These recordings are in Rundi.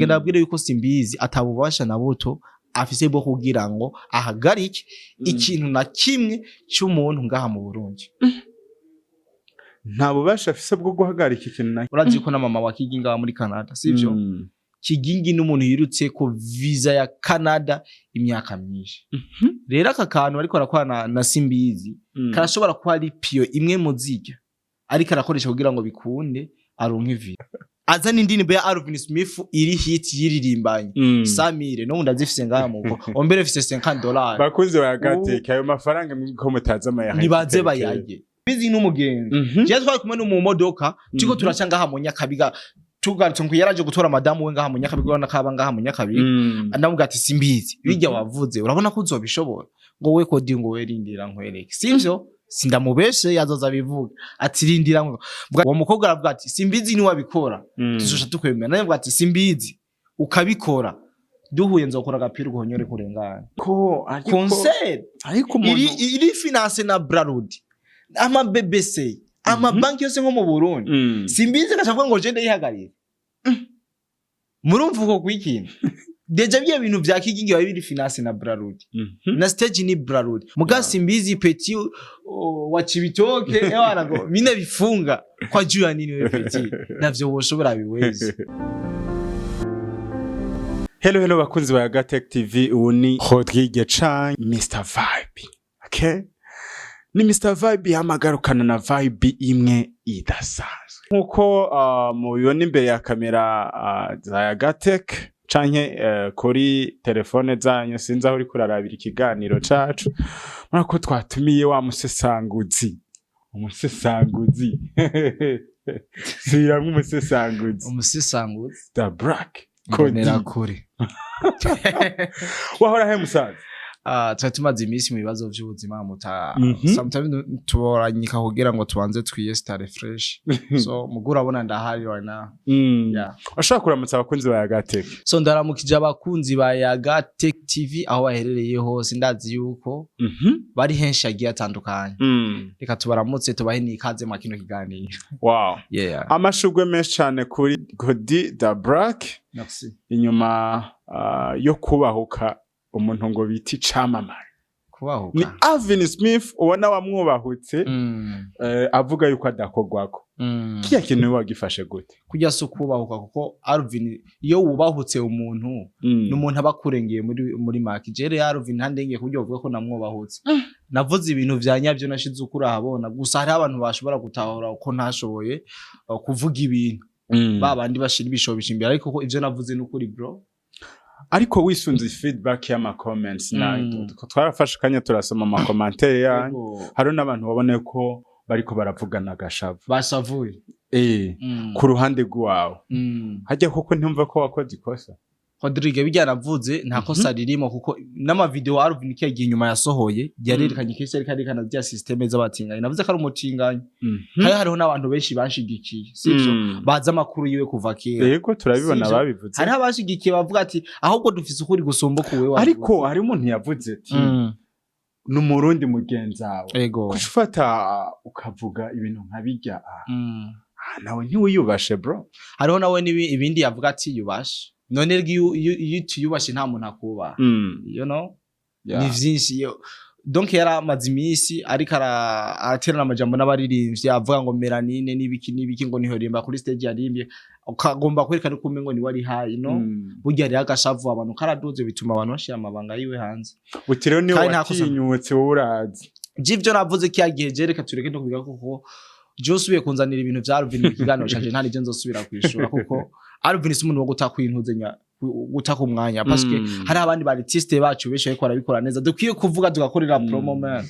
Nagenda abwire yuko Simbizi atabubasha na buto afise bwo kugira ngo ahagarike ikintu na kimwe cy'umuntu ngaha mu Burundi. Nta bubasha afise bwo guhagarika ikintu na Urazi ko na mama wa Kigingi aba muri Canada, sivyo? Kigingi n'umuntu yirutse ko visa ya Canada imyaka myinshi. Rero aka kantu ariko arakora na Simbizi karashobora kuba ari piyo imwe mu zirya ariko arakoresha kugira ngo bikunde aronke visa, azana indirimbo ya Alvin Smith iri hit yiririmbanye. Samire no ndazifise ngaha muko ombere fise $50. Bakunzi ba Gateka, ayo mafaranga ko mutazi amaya? Nibaze bayarye. Bizi n'umugenzi. Je twari kumwe no mu modoka, turiko turaca ngaha mu Nyakabiga, tugarutse ngo yaraje gutora madamu we ngaha mu Nyakabiga, urabona ko aba ngaha mu Nyakabiga. Ndamubwira ati: "Simbizi, bijya wavuze, urabona ko uzobishobora?" Ngo we kodi, ngo we rindira nkwereke. Sivyo, sindamubeshe, yazoza abivuga ati: "Rindira." Ngo uwo mukobwa aravuga ati: "Simbizi, niwabikora tuzosha tukwemera." Nawe avuga ati: "Simbizi, ukabikora duhuye nzokora agapira uguhonyore kurengana." Ko ariko Concert ariko umuntu iri finance na Brarudi, ama BBC, ama banki yose nko mu Burundi. Simbizi gacavuga ngo je ndayihagarira. Murumva uko kw'ikintu déjà bya bintu vya Kigingi biba biri finance na Brarudi, na stage ni Brarudi. Muga Simbizi petit wa Cibitoke, ewana, ngo mine bifunga kwa juu ya nini? Wewe petit, navyo woshobora biwezi. Hello, hello bakunzi ba Gatech TV. Ubu ni Rodrigue Chan, Mr Vibe. Okay, ni Mr Vibe yamagarukana na vibe imwe idasanzwe nkuko mubibona imbere ya kamera za Gatech canke kuri telefone zanyu. Sinzi aho uri kurarabira ikiganiro cacu. Murako ko twatumiye wa musesanguzi, umusesanguzi, subiramwo, umusesanguzi. Umusisanguzi. The Black Cody. Mbonera kure. Wahora he, musaza? Ah, twari tumaze iminsi mu bibazo vy'ubuzima muta. Sometimes tuboranyika kugira ngo tubanze twiye stare fresh, so mugo urabona ndahari right now. Yeah. Washobora kuramutsa abakunzi ba Yagatech? So ndaramukije abakunzi ba Yaga Tech TV aho baherereye hose. Ndazi yuko bari henshi hagiye hatandukanye. Reka tubaramutse, tubahe n'ikaze mwa kino kiganiro. Yeah. Amashurwe menshi cyane kuri Godi the Black. Merci. Inyuma yo kubahuka umuntu ngo bita icamamare Kubahuka? ni Alvin Smith, ubona wamwubahutse avuga yuko adakogwako. Kiya kintu wagifashe gute? Kurya si ukubahuka, kuko Alvin, iyo wubahutse umuntu, ni umuntu aba akurengeye muri make. Jere Alvin ntandengeye ku buryo bavuga ko namwubahutse. Navuze ibintu vya nyabyo, nashize ukuri ahabona. Gusa hariho abantu bashobora gutahura uko ntashoboye kuvuga ibintu, ba bandi bashira ibishobisho imbere, ariko ko ivyo navuze n'ukuri, bro. Ariko wisunze feedback y'ama comments na twarafashe akanya turasoma ama commentaire yanyu, hari n'abantu babona ko bariko baravugana agashavu. Bashavuye. Ku ruhande rwawe, hajya koko ntumva ko wakoze ikosa? Rodrigue, bijya navuze nta kosa ririmo, kuko n'amavideo Alvin kiyagiye inyuma yasohoye yarerekanye kenshi, ariko arerekana bya système z'abatinganyi. Navuze ko ari umutinganyi. Hariho n'abantu benshi banshigikiye, sivyo? Bazi amakuru yiwe kuva kera. Yego, turabibona. Sivyo? Babivuze. Hariho abashigikiye bavuga ati: "Ahubwo dufise ukuri gusumba uko wewe wavuze." Ariko hari umuntu yavuze ati: "Ni umurundi mugenzawe, kuca ufata ukavuga ibintu nka bijya, nawe ntiwiyubashe, bro." Hariho nawe ibindi yavuga ati yubashe. None rero iyo utiyubashe nta muntu akubaha. Ni vyinshi yo. Donc yari amaze iminsi ariko araterana amajambo n'abaririmbyi, avuga ngo Melanine n'ibiki n'ibiki, ngo niho rimba kuri stage yarimbye, ukagomba kwerekana ko umengo niwe ari high, no? Burya rero agashavu abantu karaduze, bituma abantu bashira amabanga yiwe hanze. Uti rero niwe Kandi nta kosa- watinyutse, wowe urazi. Jivyo navuze kiya gihe je, reka tureke no kubiga, kuko je usubiye kunzanira ibintu vya Alvin mu kiganiro canje, nta nivyo nzosubira kwishura, kuko Alvin si umuntu wo gutaka intuzenya, gutaka umwanya, parce que hari abandi ba artiste bacu benshi bariko barabikora neza, dukwiye kuvuga tugakorera promo, man.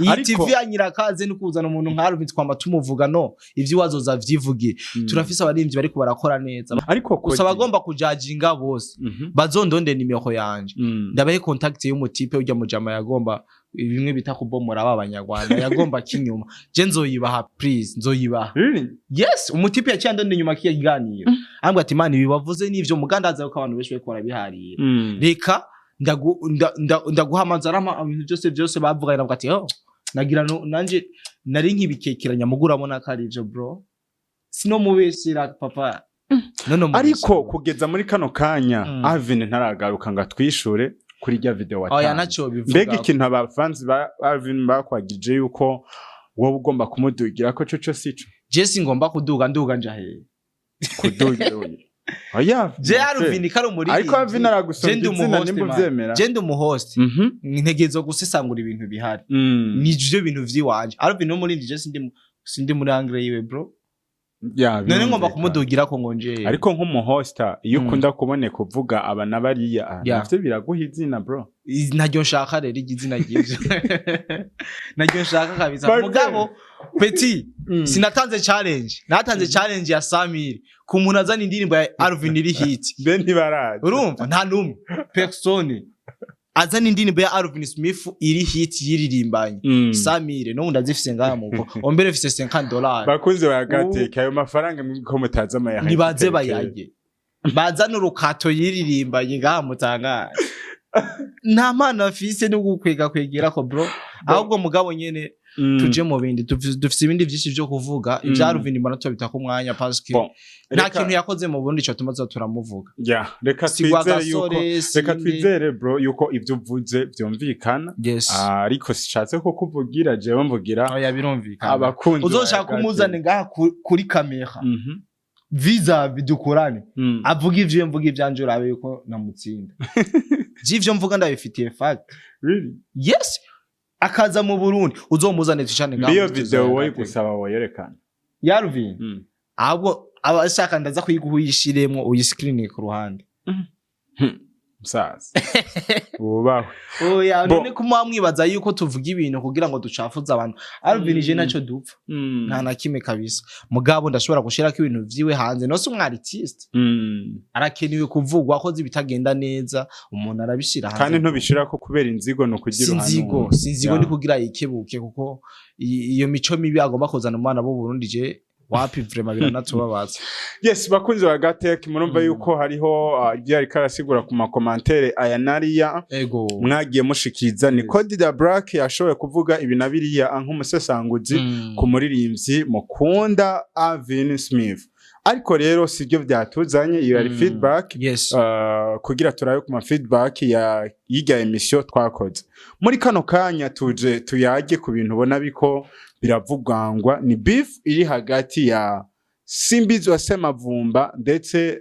Iyi TV ya nyirakaze ni kuzana umuntu nka Alvin twamba tumuvuga, no ivyo wazoza vyivugiye. Turafise abarimvyi bariko barakora neza. Ariko Gusa Kodi- abagomba kujajinga bose bazondonde nimero yanje, ndabahe contact y'umutipe ujya mujama yagomba bimwe bita kubomora aba banyarwanda, yagomba kinyuma. Je nzoyibaha, please, nzoyibaha. Really? Yes, umutipe yaciye andonde inyuma kiya kiganiro, ambwira ati: "Man, ibi wavuze nivyo." Mugandaza yuko abantu benshi bariko barabiharira. Reka ndaguha amanzu, arampa ibintu byose byose bavuganye. Navuga ati: "Oh, nagira no nanje nari nkibikekeranya." Muguramo ko ari ivyo, bro, sinomubeshera papa. None mu Ariko kugeza muri kano kanya, Alvin ntaragaruka ngo atwishure kuri rya video Oya, watanze. Ntaco bivuga. Mbega ikintu abafanzi ba Alvin bakwagije yuko wowe ugomba kumudugira ko coco sico? Je singomba kuduga, nduga nja hehe? Kudugira, oya. Je Alvin kari umuririmbyi. Ariko Alvin aragusumba Je ndi izina umu host, nimba man. uvyemera. Je ndi umu host, ntegerezwa gusesangura ibintu bihari. Nivyo bintu vyiwanje. Alvin ni umuririmbyi, je sindi muri angle yiwe, bro. Ya, None ngomba birumvikana. kumudugira ko ngo nje? Ariko nk'umuhosta, iyo ukunda kuboneka uvuga aba na bariya, navyo biraguha izina, bro. Ntaryo nshaka rero, igizina ry'ivyo naryo nshaka kabisa. My Mugabo petit, sinatanze challenge, natanze challenge ya Samir ku muntu azana indirimbo ya Alvin iri hit. Mbe ntibarazi? Urumva, nta numwe, personne azana indirimbo ya Alvin Smith iri hit yiririmbanye. Samir n'ubundi azifise ngaha muko ombere mfise $50. Bakunzi ba Gateka, ayo mafaranga ko mutazi amaya? Nibaze bayarye, bazane urukato yiririmbanye ngaha mutangaye. Nta mpano afise no gukwega kwegerako, bro. Ahubwo mugabo nyene tuje mu bindi, dufise ibindi vyinshi vyo kuvuga. Ivya Alvin mbona tubita ku mwanya parce que Bon, nta kintu yakoze mu Burundi cyo tuma turamuvuga. Ya, reka Si gwa twizere yuko gasore, reka sinde. twizere, bro, yuko ivyo uvuze vyumvikana. Yes. Ariko sishatse ko kuvugira jewe, mvugira Oya, birumvikana. abakunzi ba Uzoshaka Gateka. umuzane ngaha kuri kamera vis-à-vis, dukorane, avuga ivyo mvuga ivyanje, urabe yuko namutsinda. J'ivyo mvuga ndabifitiye fact. Really? Yes, akaza mu Burundi, uzomuzane tucane ngaha Mbiyo muri studio video ya wowe Gateka. gusaba woyerekana? Ya Alvin? Ahubwo abashaka ndaza kuyiguha, uyishiremwo, uyi screen ku ruhande. Musaza, wubahwe. Oya. Bo. None ko muba mwibaza yuko tuvuga ibintu kugira ngo ducafuze abantu? Alvin je naco dupfa nta na kimwe kabisa. Mugabo ndashobora gushirako ibintu vyiwe hanze, nose umu artiste arakenewe kuvugwa, akoze ibitagenda neza umuntu arabishira hanze. Kandi ntubishirako kubera inzigo, ni ukugira Sinzigo. uhanure. Sinzigo. Ni kugira yikebuke, kuko iyo mico mibi agomba kuzana umwana b'u Burundi, je wapi, vraiment biranatubabaza. Yes, bakunzi ba Gateka, murumva yuko hariho ibyo yariko arasigura ku ma commentaires aya nariya Ego. mwagiye mushikiriza. Ni Cody da Black yashoboye kuvuga ibi na biriya nk'umusesanguzi ku muririmbyi mukunda Alvin Smith. Ariko rero sibyo byatuzanye, iyo yari feedback, kugira turabe ku ma feedback ya y'irya emission twakoze. Muri kano kanya tuje tuyage ku bintu ubona biko biravugangwa, ni beef iri hagati ya Simbizi wa Semavumba ndetse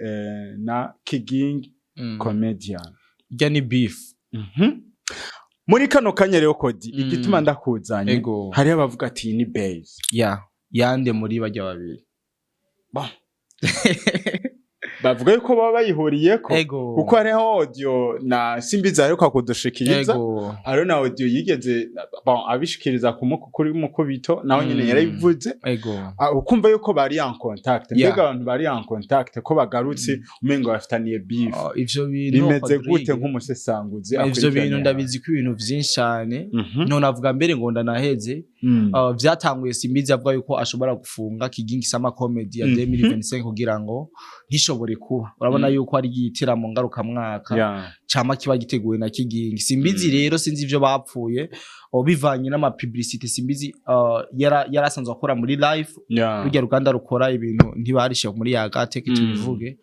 na Kigingi Comedian. Irya ni beef. Muri kano kanya rero, Kodi, igituma ndakuzanye, hariho abavuga ati iyi ni base. Ya yande muri bajya babiri? Bavuga yuko baba bayihuriyeko, kuko hariho audio na Simbizi aheruka kudushikiriza, hariho na audio yigeze, bon, abishikiriza kuri mukubito nawe nyene yarabivuze. Ukumva yuko bari en contact. Mbega abantu bari en contact ko bagarutse umengo bafitaniye beef? Oh, ivyo bintu, Bimeze gute Rodrigue, nk'umusesanguzi ivyo bintu akurikiranye? ndabizi ko ibintu vyinshi cane. None avuga mbere ngo ndanaheze. Vyatanguye Simbizi avuga yuko ashobora gufunga Kigingi Summer Comedy ya 2025 kugira ngo ntishobore kuba. Urabona yuko ari igitaramo ngarukamwaka cama kiba giteguwe na Kigingi Simbizi. Rero sinzi ivyo bapfuye, bivanye n'ama publicité Simbizi yarasanzwe akora muri live, rurya ruganda rukora ibintu ntibarishe muri Yagateke. Tubivuge,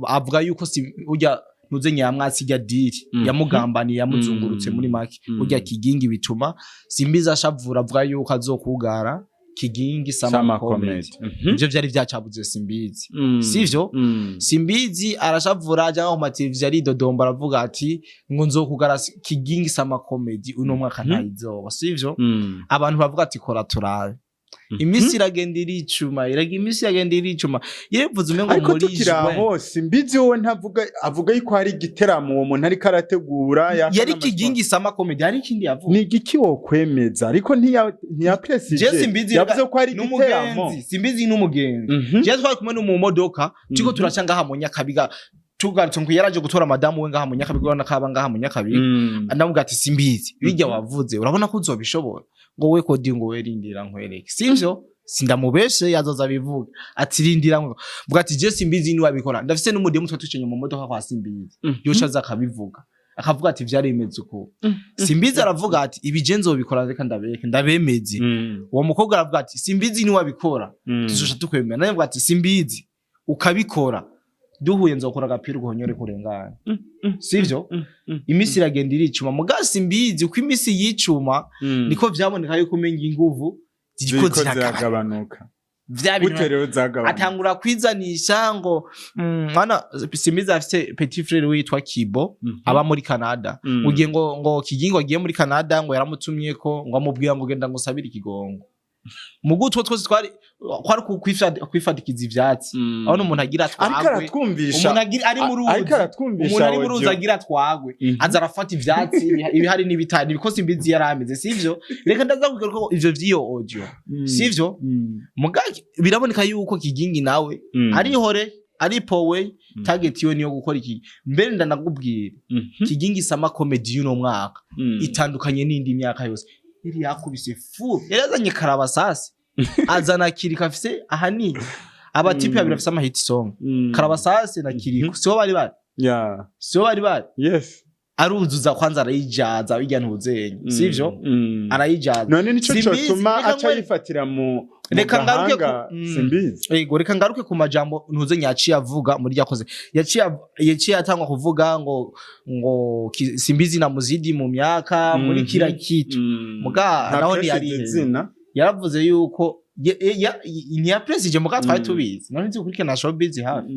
avuga yuko si urya ntuze nyamwatsi ijya diri yamugambaniye, yamuzungurutse muri make. Urya Kigingi bituma Simbizi ashavura, avuga yuko azokugara Kigingi Summer Summer Comedy. Comedy. Ivyo vyari vyacabuze Simbizi, sivyo? Simbizi arashavura, ajya ku mateleviziyo aridodomba, aravuga ati ngo nzokugara Kigingi Summer Comedy uno mwaka, ntayizoba, sivyo? Abantu bavuga ati kora turabe. Iminsi iragenda iricuma, iminsi iragenda iricuma, yevuze umengo Ariko muri tukiri juin. aho, Simbizi wowe ntavuga, avuga yuko hari igiteramo uwo muntu ariko arategura yaka Yari Kigingi Summer Comedy, hari ikindi yavuga. Ni igiki wokwemeza? Ariko ntiyapresije, Je Simbizi yavuze ko hari igiteramo. N'umugenzi, Simbizi n'umugenzi. Je twari kumwe no mu modoka turiko turaca ngaha mu Nyakabiga, tugarutse ngo yaraje gutora madamu we ngaha mu Nyakabiga, urabona ko aba ngaha mu Nyakabiga. Ndamubwira ati Simbizi, bijya wavuze urabona ko uzobishobora? Ngo we Kodi, ngo we rindira nkwereke. Sivyo, sindamubeshe, yazoza abivuga ati rindira ngo vuga ati je Simbizi ni wabikora. Ndafise n'umudemu twa tucenye mu modoka kwa Simbizi, yoca aza akabivuga, akavuga ati vyari bimeze uko. Simbizi aravuga ati ibi je nzobikora, reka ndabereke ndabemeze. Uwo mukobwa aravuga ati Simbizi ni wabikora, tuzosha tukwemera. Nawe avuga ati Simbizi Ukabikora duhuye, nzokora agapira uguhonyore kurengana, sivyo? Imisi iragenda iricuma, mugasi mbizi uko imisi yicuma niko vyaboneka yuko umenga inguvu ziriko ziriko ziragabanuka. Ziragabanuka. Vya bintu Gute rero zagabanuka? Atangura kwizanisha ngo mwana Simbizi afise petit frère witwa Kibo aba muri Canada. Ugiye ngo Kigingo agiye muri Canada, ngo yaramutumye ko ngo amubwira ngo genda ngo usabire ikigongo. Mugu utwo twose twari kwari kwifadikiza ivyatsi, aho umuntu agira Ariko twagwe, aratwumvisha umuntu agira ari mu ruzi, ariko aratwumvisha umuntu ari mu ruzi audio. Agira twagwe, aza arafata ivyatsi ibihari n'ibitari, nibiko Simbizi yarameze, sivyo? Reka ndaza kugaruka ko ivyo vy'iyo audio, sivyo? Muga biraboneka yuko Kigingi nawe arihore aripowe. Target yiwe niyo gukora iki. Mbere ndanakubwira, Kigingi Summer Comedy y'uno mwaka itandukanye n'indi myaka yose. Yari yakubise fu, yari yazanye karabasasi, azana Kiriko afise ahanini abatipe babiri bafise ama hit song, Karabasasi na Kiriko. Siho bari bari? Yeah. Siho bari bari? Yes. Aruzuza kwanza, arayijaza bijya ntuzenye, sivyo? Arayijaza. None nico Simbizi, cotuma reka aca yifatira mu Reka ngaruke gahanga Simbizi. Ego, reka ngaruke ku majambo ntuze yaciye avuga muri yakoze, yaciye atangwa kuvuga ngo Simbizi na muzidi mu myaka muri kila kitu. Muga Nta naho precize ntiyari izina. Yaravuze yuko ntiyapresije, muga twari tubizi none nzi gukurikirana showbiz hafi.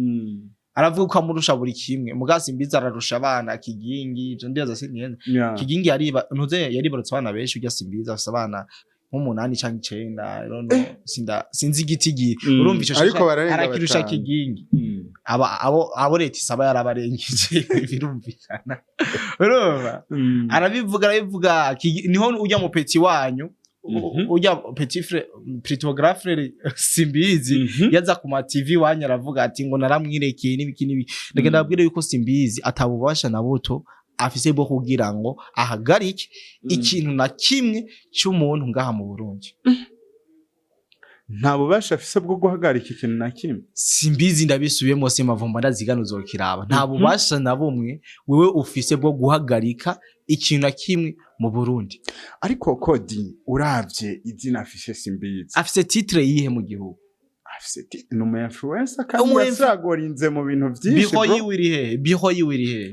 Aravuga ko amurusha buri kimwe, muga Simbizi ararusha abana Kigingi, ivyo ndibaza sinyenze. Kigingi yariba ntuze yaribarutse abana benshi, urya Simbizi afise abana nk'umunani canke icenda, I don't know, sinda sinzi igitigi. Urumva ico Ariko bararenga arakirusha batanu. Kigingi. Aba abo leta isaba yarabarengeje, birumvikana, urumva? Arabivuga, arabivuga. Niho ujya mu petit wanyu, ujya petit frère, plutôt grand frère Simbizi, yaza ku ma TV wanyu aravuga ati ngo naramwirekeye n'ibiki n'ibiki. Ndagenda abwira yuko Simbizi atabubasha na buto afise bwo kugira ngo ahagarike ikintu na kimwe cy'umuntu ngaha mu Burundi. Nta bubasha afise bwo guhagarika ikintu na kimwe. Simbizi, ndabisubiyemo, simavumba ndazigana uzokiraba, nta bubasha na bumwe wewe ufise bwo guhagarika ikintu na kimwe mu Burundi. Ariko Kodi, uravye izina afise Simbizi, Afise titre yihe mu gihugu? Afise ni umu influencer kandi yasiragorinze mu bintu vyinshi, Biho bro. yiwe iri hehe? Biho yiwe iri hehe?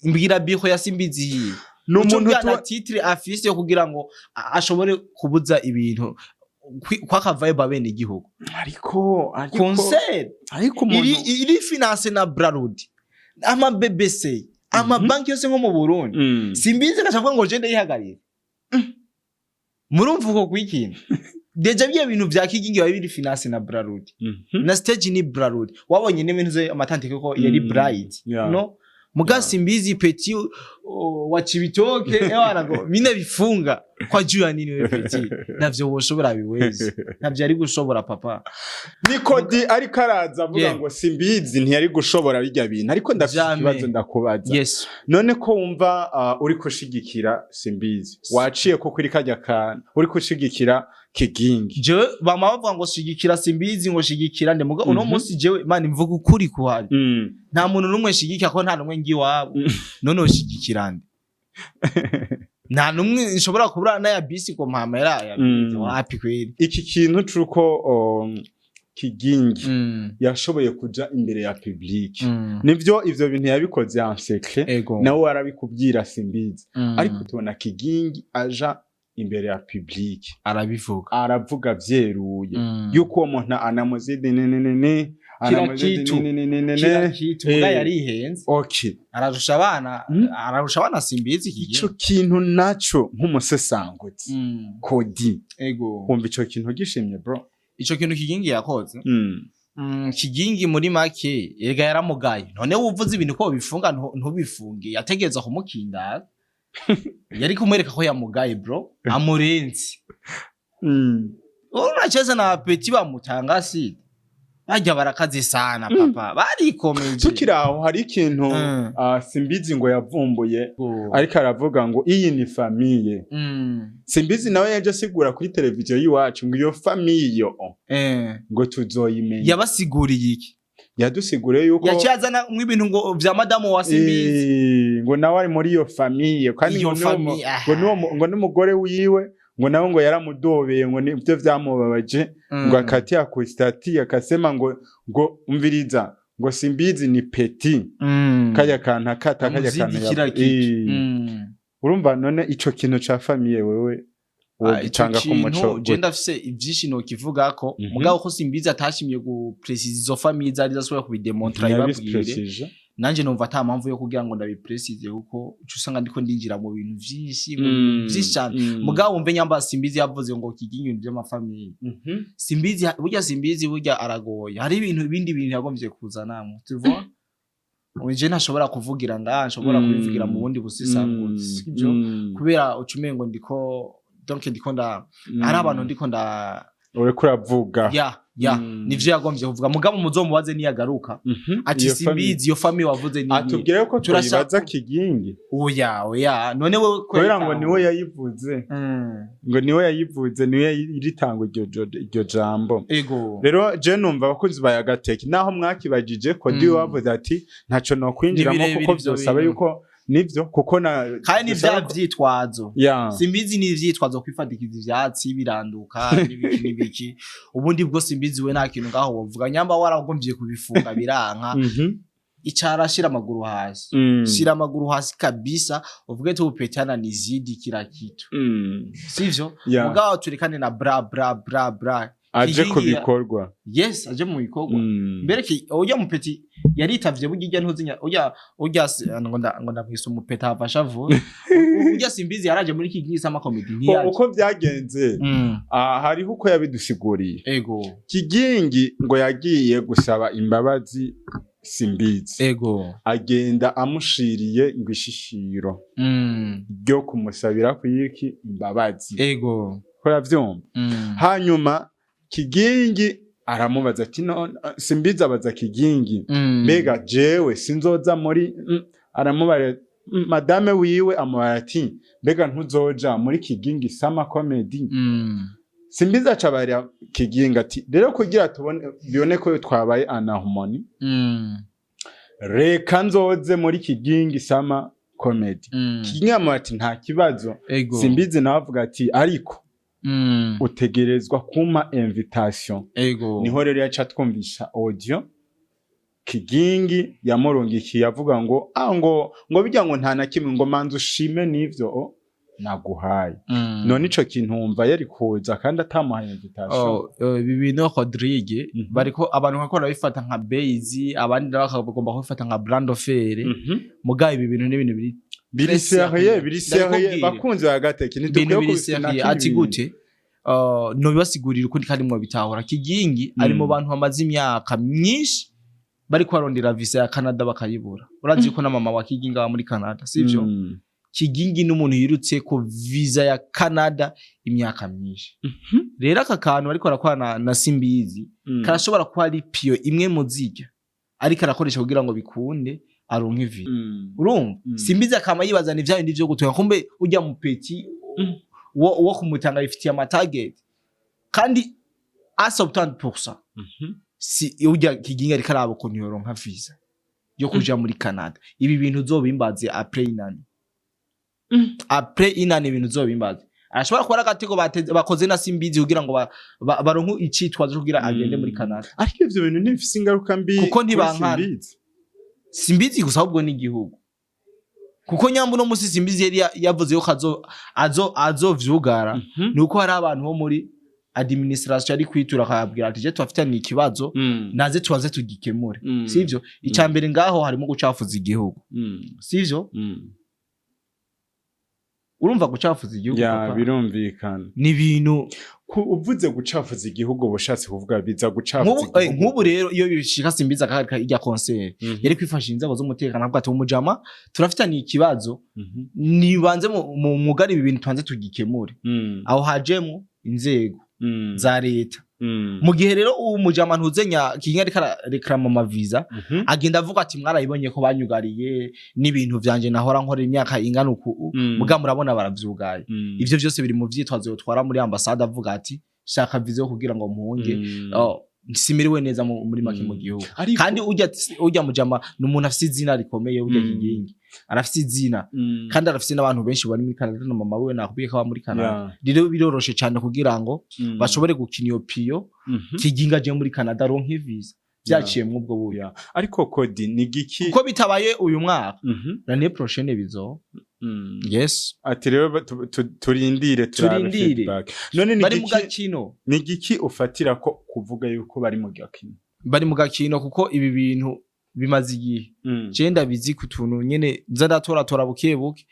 Mbwira biho ya Simbizi yiwe. Ni umuntu Umuntu na titre afise yo kugira ngo ashobore kubuza ibintu kwakavayo babene igihugu. Ariko Concert ariko umuntu iri financé na Brarudi, ama BBC, ama banki yose nko mu Burundi. Simbizi gacavuga ngo je ndayihagarira. Murumva uko kwikintu déjà biya bintu vya Kigingi biba biri financé na Brarudi, na stage ni Brarudi, wabonye n'ibintu ze amatante ko yari bright. No muga Simbizi petit wa Cibitoke, ewana ngo mine bifunga kwa juu ya nini? Wewe petit navyo woshobora biwezi, navyo ari gushobora papa. Ni Kodi ariko araza avuga ngo Simbizi ntiyari gushobora bijya bintu, ariko ndafite Jamais. ikibazo ndakubaza. Yes. None ko wumva uri kushigikira Simbizi, waciye ko kuri kajya kantu uri kushigikira Kigingi? Jewe bama bavuga ngo shigikira Simbizi, ngo shigikira nde, muga uno munsi jewe man mvuga ukuri kuhari, nta muntu n'umwe nshigikira ko nta n'umwe ngi iwabo. None ushigikira nde? Nta n'umwe nshobora kubura n'aya bisi ngo mpamera ya bisi. Wapi kweli. Iki kintu c'uko Kigingi yashoboye kuja imbere ya public, nivyo ivyo bintu yabikoze en secret, nawe warabikubwira Simbizi, ariko tubona Kigingi aja imbere ya public arabivuga, aravuga vyeruye yuko uwo muntu anamuzidi nenenene, Kila anamuzidi kitu. nenenene. Kila kitu, muga yarihenze. Ararusha abana, ararusha abana Simbizi Kigingi. Ico kintu naco nk'umusesanguzi, Kodi, wumva ico kintu gishimye, bro? Ico kintu Kigingi yakoze, Kigingi muri make erega yaramugaye. None wuvuze ibintu ko bifunga, ntubifunge, yategereza kumukinda, yari kumwereka ko yamugaye bro, amurenze. Unacheza na petit bamutanga si bajya barakaze sana papa, barikomeje. Tukiri aho, hari ikintu Simbizi ngo yavumbuye, ariko aravuga ngo iyi ni famille. Simbizi nawe yaje asigura kuri televiziyo y'iwacu ngo iyo famille yo ngo tuzoyimenya. Yabasiguriye iki? Yadusiguriye yuko Yaciye azana ibintu ngo vya madamu wa Simbizi. Ngo nawe ari muri iyo famille kandi Iyo ngo niwo famille, ngo n'umugore wiwe Ngo nawe ngo yaramudobeye, ngo nibyo vyamubabaje, ngo akatia ku statut akasema ngo umviriza, ngo Simbizi ni petit, kajya kantu akata kajya kantu Amuzidi kira kitu. Eh. Urumva none ico kintu ca famille, wewe wogitanga Ico ko umuco kintu je gute? Ndafise ivyinshi nokivugako, mugabo ko Simbizi atashimye gupresiza izo famille zari zasubira kubidemontra ibabwire. Ntiyabipresije. Nanje numva ata mpamvu yo kugira ngo ndabipresize, kuko uca usanga ndiko ndinjira mu bintu vyinshi, mu bintu vyinshi cane. Mugabo wumve, nyamba Simbizi yavuze ngo kigingi ibintu vy'amafamille, Simbizi burya, Simbizi burya aragoye. Hari ibintu, ibindi bintu yagombye kuzanamwo, tu vois, je ntashobora kuvugira ngaha, nshobora kubivugira mu bundi busisanguzi, sibyo? Kubera uca umengo ndiko, donc ndiko nda hari abantu ndiko nda Uriko uravuga. Ya. Nivyo yagombye kuvuga, mugabo muzomubaze niyagaruka ati Iyo famille. Simbizi, iyo famille wavuze ni Atubwire ko tuyibaza Kigingi. Oya, oya, none wewe Kubera ngo niwe yayivuze, ngo niwe yayivuze, niwe iritanga iryo jambo. Rero je numva abakunzi ba Yagateki, naho mwakibajije ko diwe wavuze ati ntaco nokwinjiramo, Ni birebire kuko ivyo vyosaba bintu. yuko nivyo, kuko na Kandi ni bisaba vya vyitwazo. Simbizi ni ivyitwazo, kwifadikiza ivyatsi biranduka n'ibiki n'ibiki. Ubundi bwo Simbizi we nta kintu ngaho wovuga. Nyamba waragomvye kubifunga biranka, icara, shira amaguru hasi, shira amaguru hasi kabisa, uvuge tu upetana nizidi kila kitu, sivyo? Mugabo turekane na bra bra bra bra. Aje ku Kigingi bikorwa. Yes, aje mu bikorwa. Mbere ki ujya mupeti yaritavye burya, ijya ntuzinya ujya ngo ndamwise umupeti avasha vuba. Ujya Simbizi yaraje muri Kigingi Summer Comedy, ntiyaje. Uko vyagenze, hariho uko yabidusiguriye. Kigingi ngo yagiye gusaba imbabazi Simbizi, agenda amushiriye ngo ishishiro ryo kumusabira kuyiki imbabazi. Uravyumva? Hanyuma Kigingi aramubaza ati no, Simbizi abaza Kigingi, mbega jewe sinzoza muri aramubara, madame wiwe amubara ati mbega ntuzoja muri Kigingi Summer Comedy? Simbizi acabarira Kigingi ati rero kugira tubone bibone ko twabaye en harmonie, reka nzoze muri Kigingi Summer Comedy. Kigingi amubara ati nta kibazo. Simbizi nawe avuga ati ariko utegerezwa kumpa invitation. Niho rero yaca twumvisha audio Kigingi yamurungikiye avuga ngo ngo bijya ngo nta na kimwe, ngo manza ushime n'ivyo naguhaye. None ico kintu wumva yari kuza kandi atamuhaye invitation? Oh, ibi bintu Rodrigue, bariko abantu bakora babifata nka base, abandi nabo bakagomba kubifata nka brand offer. Mugabo ibi bintu ni ibintu biri Biri très sérieux, sérieux. biri sérieux. Ndabikubwira. Bakunzi ba Gateke, Ibintu ntidukwiye biri kubifina. sérieux. Ati gute? Nobibasigurira ukundi kandi mwabitahura. Kigingi ari mu bantu bamaze imyaka myinshi bariko barondera visa ya Canada bakayibura. Urazi ko na mama wa Kigingi aba muri Canada, sivyo? Kigingi n'umuntu yirutse ko visa ya Canada imyaka myinshi. Rero aka kantu ariko arakora na Simbizi karashobora kuba ari piyo imwe mu zirya ariko arakoresha kugira ngo bikunde aronke visa. Urumva? Simbizi akama yibaza ni vya bindi vyo gutunga, kumbe ujya mu petit wo kumutanga bifitiye amatarget kandi a 70%. Si ujya Kigingi ariko araba ukuntu yoronka visa yo kuja muri Canada. Ibi bintu uzobimbaze après inani, après inani ibintu uzobimbaze. Arashobora kuba ari agatego bakoze na Simbizi kugira ngo baronke icitwazo kugira agende muri Canada. Ariko ivyo bintu ntibifise ingaruka mbi Kuko kuri ntibankana. Simbizi? Simbizi gusa, ahubwo n'igihugu, kuko nyambu no musi Simbizi yari yavuze yuko azovyugara, ni uko hari abantu bo muri administration ari kwitura akababwira ati je tubafitaniye ikibazo, naze tubaze tugikemure. Sivyo? Icya mbere ngaho harimo gucafuza igihugu, sivyo? Urumva gucafuza igihugu, Ya, papa? birumvikana. Ni ibintu Uvuze gucafuza igihugu, bushatse kuvuga biza gucafuza nk'ubu igihugu. Nk'ubu rero iyo bishika Simbizi akahagarika irya concert, yari kwifashisha inzego z'umutekano avuga ati umujama turafitaniye ikibazo, nibanze mu mugari ibi bintu tubanze tugikemure. Aho hajemwo inzego za leta. Mu gihe rero uwo mujama ntuzenya Kigingi ariko arareklama amaviza, agenda avuga ati mwarayibonye ko banyugariye n'ibintu vyanje nahora nkora imyaka ingana uku, muga murabona baravyugaye. Ivyo vyose biri mu vyitwazo yotwara muri ambasade avuga ati shaka viza yo kugira ngo mpunge. Oh, Simerewe neza muri make mu gihugu. Ariko Kandi ujya mujama ni umuntu afise izina rikomeye, ujya Kigingi arafise izina, kandi arafise n'abantu benshi bari muri Canada, na mama wiwe nakubwiye ko aba muri Canada. Rero biroroshe cyane kugira ngo bashobore gukina iyo piyo, Kigingi aje muri Canada aronke visa byaciye muri ubwo buryo. Yeah. Ariko Kodi, ni giki? Kuko bitabaye uyu mwaka, l'année prochaine bizo. Yes. Ati rero turindire turabe Turindire. feedback. None ni Bari mu giki? gakino. Ni giki ufatira ko kuvuga yuko bari mu gakino? Bari mu gakino kuko ibi bintu bimaze igihe. Je ndabizi ku tuntu nyene nza ndatoratora buke buke.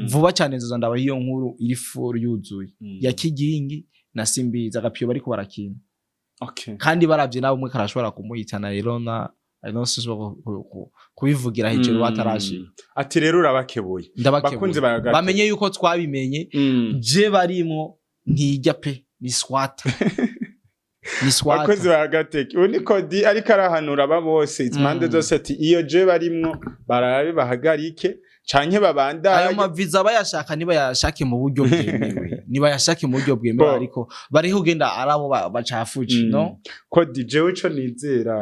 Vuba cyane nzoza ndabaha iyo nkuru iri full yuzuye ya Kigingi na Simbizi, agapiyo bariko barakina. Kandi baravye nawe umwe karashobora kumuhitana. Rero na no sinshobora kubivugira hejuru batarashika. Ati rero urabakebuye. Ndabakebuye. Bakunzi ba Gato. Bamenye yuko twabimenye. Je barimwo ntijya pe, ni swata, ni swata. Bakozi ba Gateke, ubu ni Kodi ariko arahanura aba bose impande zose, ati iyo je barimwo barabe bahagarike canke Ayo babandanye. maviza bayashaka nibayashake mu buryo bwemewe, nibayashake mu buryo bwemewe. Bo. Ariko bariho ugenda arabo bacafuje. No. Kodi, jewe ico nizera,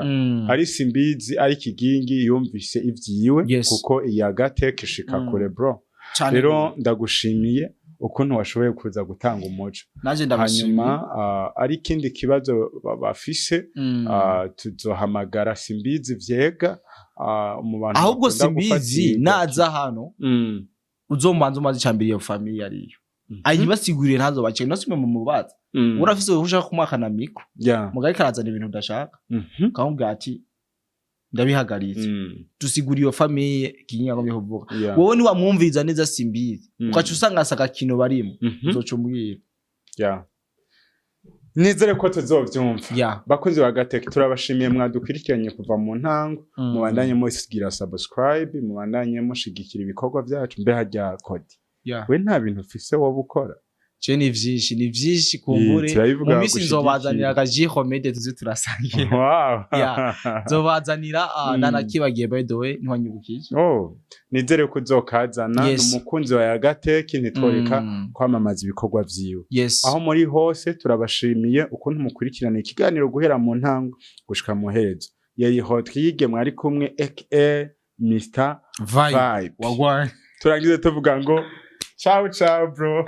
ari Simbizi, ari Kigingi, yumvise ivyiwe, kuko iya Gateke ishika kure, bro. Cane. Rero ndagushimiye ukuntu washoboye kuza gutanga umuco. Nanje ndabashimiye. Hanyuma ari ikindi kibazo bafise, tuzohamagara Simbizi vyega, mu bantu Ahubwo bakunda Simbizi gufatirwa. naza hano, uzomanza umaze icambere iyo famille ariyo, ayibasigurire, ntazobace nasime mu mubaza. Urafise ushaka kumwakana micro, mugari karazana ibintu udashaka, ukamubwira ati ndabihagaritse, dusigura iyo famille Kigingi agomvye kuvuga. Wowe niwamwumviriza neza Simbizi, ugaca usanga asa agakino barimo, uzoca umbwira. Yeah. Nizere ko tuzovyumva. Bakunzi ba Gateke, turabashimiye mwadukurikiranye kuva mu ntango. Mubandanye musigira subscribe, mubandanye mushigikira ibikorwa vyacu. Mbe harya Kodi, we nta bintu ufise wowe ukora? Je ni vyinshi, ni vyinshi kumbure. Turabivuga Mu minsi gushigikira. nzobazanira agaji homede tuze turasangira. Yeah. Nzobazanira, nanakibagiye, by the way, ntiwanyibukije. Oh, nizere ko uzokazana. Yes. Umukunzi wa Yagateki, ntitworeka kwamamaza ibikorwa vyiwe. Aho muri hose turabashimiye ukuntu mukurikirana ikiganiro guhera mu ntango gushika mu herezo. Yari Rodrigue mwari kumwe, aka Mr Vibe. Vibe. Wagwan. Turangize tuvuga ngo ciao ciao, bro.